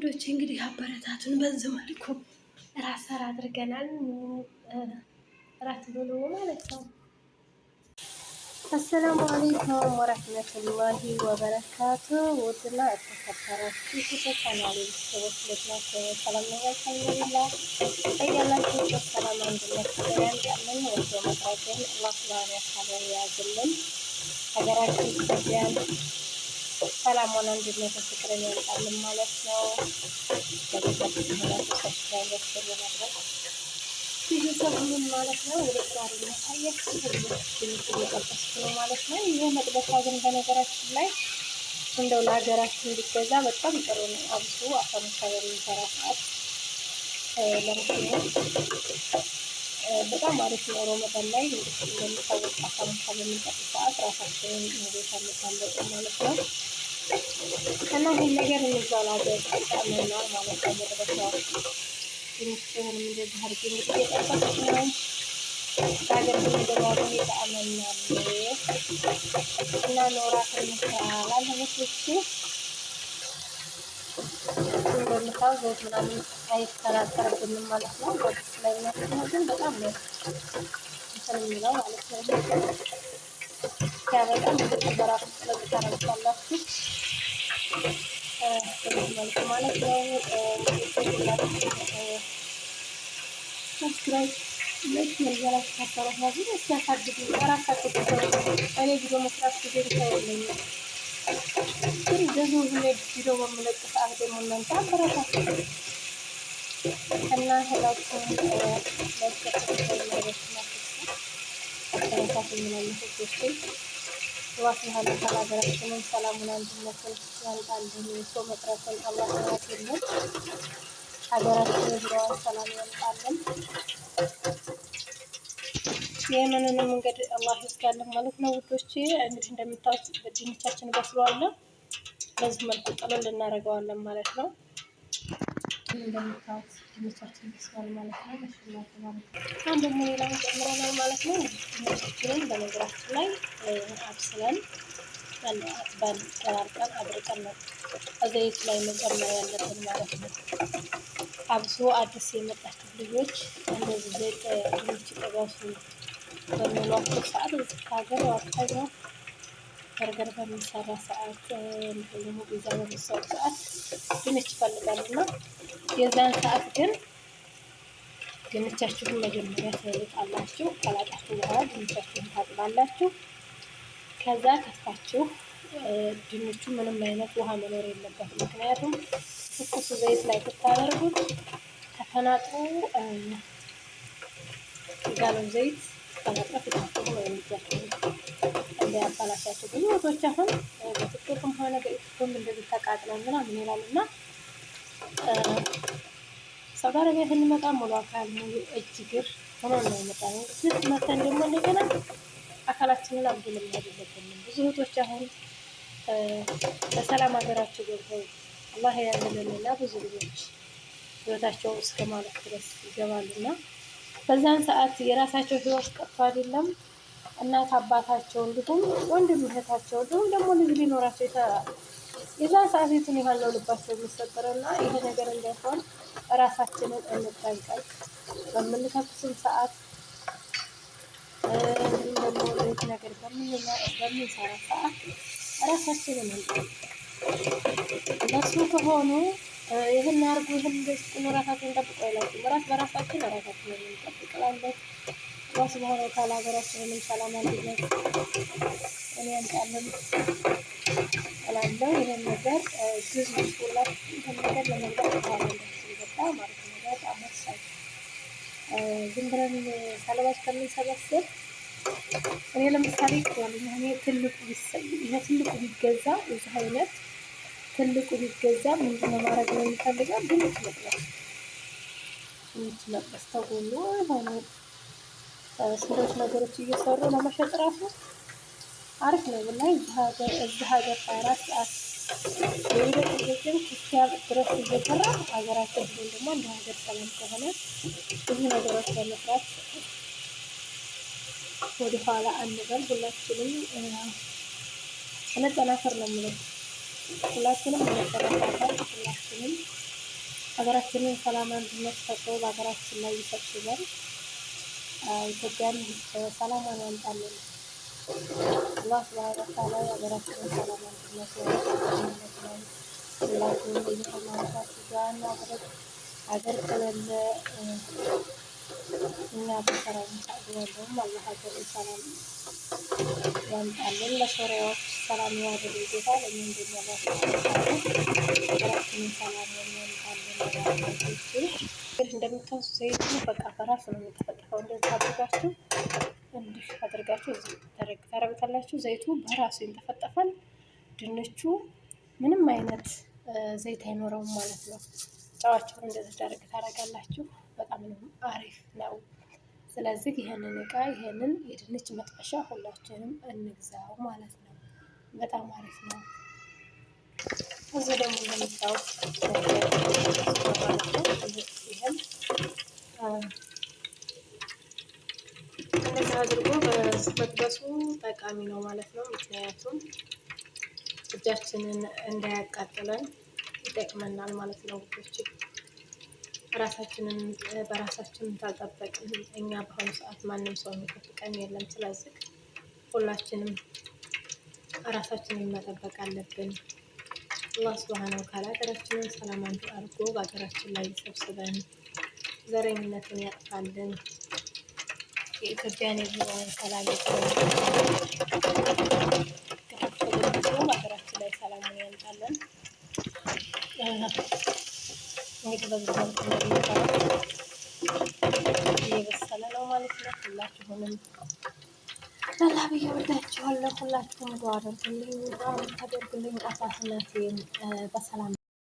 ውዶች እንግዲህ አበረታቱን። በዚህ መልኩ ራስ ሰራ አድርገናል። ራት ብሎ ማለት ነው። السلام عليكم ورحمة الله وبركاته። ውድና የተከበራችሁ የቻናሌ ቤተሰቦች እንዴት ናቸው? ሰላም ነው? الحمد لله። በያላችሁበት ሰላም አንድነት ያምጣልን። ወዶ መቅረትን አላህ سبحانه وتعالى ያዝልን። ሀገራችን ኢትዮጵያን ሰላሟን፣ አንድነትን፣ ፍቅርን ያምጣልን ማለት ነው። Subscribe በማድረግ ቤተሰብ ሁሉም ማለት ነው። ወደ ዛሬ ማሳያችሁ እየጠበስኩ ነው ማለት ነው። ይህ መጥበሻ ግን በነገራችን ላይ እንደው ለሀገራችን ቢገዛ በጣም ጥሩ ነው። አብሶ አሳሙሳ በምንሰራ ሰዓት ለሙስሊሞች በጣም አሪፍ ነው። ሮመዳን ላይ እንደሚታወቅ አሳሙሳ በምንጠብስ ሰዓት ራሳችንን እንዴት አንጋለጥ ማለት ነው። እና ይህን ነገር እንዛው ለሀገር ጠቅመናል ማለት ነው። መጥበሻው ድንችንም እንደዚህ አድርጌ እንግዲህ እየጠበስኩ ነው። ከሀገር ብንገባ ይጣመናል እና ኖራት እንስራላለን። እህቶቼ እንደምታው ዘይት ምናምን አይከራከርብንም ማለት ነው። በድስት ላይ ምናምን ግን በጣም ነው እንትን የሚለው ማለት ነው። ሲያበቃ እንግዲህ በራሱ ጥለቅ ታረጉታላችሁ በዚህ መልኩ ማለት ነው። Subscribe፣ like ያላችሁ ታበረታቱ እስኪ አሳድጉ። እራሳችሁ እኔ ቪዲዮ መስራት ጊዜ ብቻ የለኝም፣ ግን ብዙ ቪዲዮ በምለቅ ሰዓት ደግሞ እናንተ አበረታቱ እና ሁላችሁም like፣ subscribe ማድረጋችሁን አበረታቱ። ምናምን አላህ سبحانه وتعالى ሀገራችንን ሰላሙን አንድነትን ያምጣልን። የሰው መቅረትን አላህ ያዝልን። ሀገራችንን ዙሪያዋን ሰላም ያምጣልን። የየመንን መንገድ አላህ ይዝጋልን ማለት ነው ውዶቼ። እንግዲህ እንደምታዩት ድንቻችን በስሏል። በዚህ መልኩ ጥልል እናደርገዋለን ማለት ነው። እንደምታዩት ድንቻችን በስሏል ማለት ነው። መሽላ ማለት አሁን ደግሞ ሌላውን ጨምረናል ማለት ነው። ድንቻችንን በነገራችን ላይ አብስለን አጥበን ቀላርቀን አድርቀን ነው ዘይት ላይ መጨመር ያለብን ማለት ነው። አብሶ አዲስ የመጣችሁ ልጆች እንደዚህ ዘይት ድንች ጥበሱ በሚሏቸው ሰዓት እዚህ ሀገር አብዛኛው በርገር በሚሰራ ሰዓት እንዲሁም ደግሞ ፒዛ በሚሰሩ ሰዓት ድንች ይፈልጋሉ እና የዛን ሰዓት ግን ድንቻችሁን መጀመሪያ ትልጣላችሁ። ከላጣችሁ በኋላ ድንቻችሁን ታጥባላችሁ። ከዛ ከትፋችሁ ድንቹ ምንም አይነት ውሃ መኖር የለበትም። ምክንያቱም ትኩስ ዘይት ላይ ብታደርጉት ተፈናጥሮ ጋለው ዘይት ተፈናጥሮ ፊታችሁን ወይም እጃችሁን እንዳያበላሻቸው። ብዙ ወቶች አሁን በቲክቶክም ሆነ በዩቱብም እንደዚህ ተቃጥለው ምናምን ይላሉ እና ሳውዲ አረቢያ ስንመጣ ሙሉ አካል ሙሉ እጅ እግር ሆኖ ነው የመጣነው። መተን ደግሞ እንደገና አካላችንን አብዶ ለመሄድ የለብንም። ብዙ እህቶች አሁን በሰላም ሀገራቸው ገብተው አላህ ያለንና ብዙ ልጆች ህይወታቸው እስከ ማለፍ ድረስ ይገባሉና በዛን ሰዓት የራሳቸው ህይወት ቀርቶ አይደለም እናት አባታቸው እንዲሁም ወንድም እህታቸው እንዲሁም ደግሞ ልጅ ሊኖራቸው የዛን ሰዓት የቱን ያህል ነው ልባቸው የሚሰበረው። እና ይሄ ነገር እንዳይሆን እራሳችንን እንጠንቀቅ። በምንተኩስም ሰዓት እንዲሁም ደግሞ ዘይት ነገር በምንሰራ ሰዓት እራሳችንን እንጠንቀቅ። እነሱ ከሆኑ ይህን አርጉ ይህን እንደዚህ ራሳችንን ጠብቁ አይላችሁም። ራስ በራሳችን ራሳችንን እንጠብቃለን። አላህ سبحانه وتعالى ሀገራችንንም ሰላም አንድነት እኔ ያምጣልን እላለሁ። ይህን ነገር ግዙ ሁላችሁ ይህን ነገር ለመግዛት በኋላ እንዳትሉ በጣም አሪፍ ነው። በጣም ወሳኝ። ዝም ብለን ሰለባች ከምንሰበስብ እኔ ለምሳሌ እኔ ትልቁ ይሄ ትልቁ ቢገዛ የዚህ አይነት ትልቁ ቢገዛ ምንድነው ማድረግ ነው የሚፈልገው? ድንች መጥበስ፣ ድንች መጥበስ ተጎሎ የሆኑ ስንቶች ነገሮች እየሰሩ ለመሸጥ ራሱ አሪፍ ነው። ብላይ እዚህ ሀገር 24 ሰዓት የሂደት እስኪያልቅ ድረስ እየሰራ ሀገራችን ብሎም ደግሞ እንደ ሀገር ሰላም ከሆነ ብዙ ነገሮች ለመስራት ወደኋላ አንበል። ሁላችንም እንጠናከር ነው የምለው። ሁላችንም እንጠናከር፣ ሁላችንም ሀገራችንን ሰላም አንድነት ፈጥሮ በሀገራችን ላይ ይሰብስበን። ኢትዮጵያን ሰላሟን ያምጣልን። አላህ ሱብሃነሁ ወተዓላ ሀገራችንን ሰላም አንድነት ላይ ሁላችሁም በየሃይማኖታችሁ ዱዓ እናድርግ። ሀገር ከሌለ እኛ ብንሰራው የለውም። አላህ ሀገርን ሰላም ያምጣልን። ለሶሪያዎች ሰላም ያወርድ ጌታ ለእኛ እንደሚያላችሁ ሀገራችንን ሰላም ያምጣልን። እንደምታውሱ ዘይቱ በቃ በራሱ ነው የሚጠፈጥፈው። እንደዚህ አድርጋችሁ እንዲህ አድርጋችሁ ታረጉታላችሁ። ዘይቱ በራሱ ይንጠፈጠፋል። ድንቹ ምንም አይነት ዘይት አይኖረውም ማለት ነው። ጨዋቸውን እንደዚህ ደረግ ታደርጋላችሁ። በጣም አሪፍ ነው። ስለዚህ ይህንን እቃ ይህንን የድንች መጥበሻ ሁላችንም እንግዛው ማለት ነው። በጣም አሪፍ ነው። እዚህ ደግሞ እንደምታዩት ይህም እንደዚህ አድርጎ መጥበሱ ጠቃሚ ነው ማለት ነው። ምክንያቱም እጃችንን እንዳያቃጥለን ይጠቅመናል ማለት ነው ውዶቼ። ራሳችንን በራሳችን ታልጠበቅን እኛ በአሁኑ ሰዓት ማንም ሰው የሚጠብቀን የለም። ስለዚህ ሁላችንም ራሳችንን መጠበቅ አለብን። አላህ ሱብሃነሁ ወተዓላ ሀገራችንን ሰላም አድርጎ በሀገራችን ላይ ይሰብስበን፣ ዘረኝነትን ያጥፋልን፣ የኢትዮጵያን የዙሪያውን ሰላም በሀገራችን ላይ ሰላሙን ያምጣልን። እንግዲህ በዚህ መልኩ እንደሚታየው እየበሰለ ነው ማለት ነው። ሁላችሁንም አላህ ብዬ ወዳችኋለሁ። ሁላችሁም ዱአ አድርጉልኝ፣ ዱአ የምታደርጉልኝ አባት እናቴን በሰላም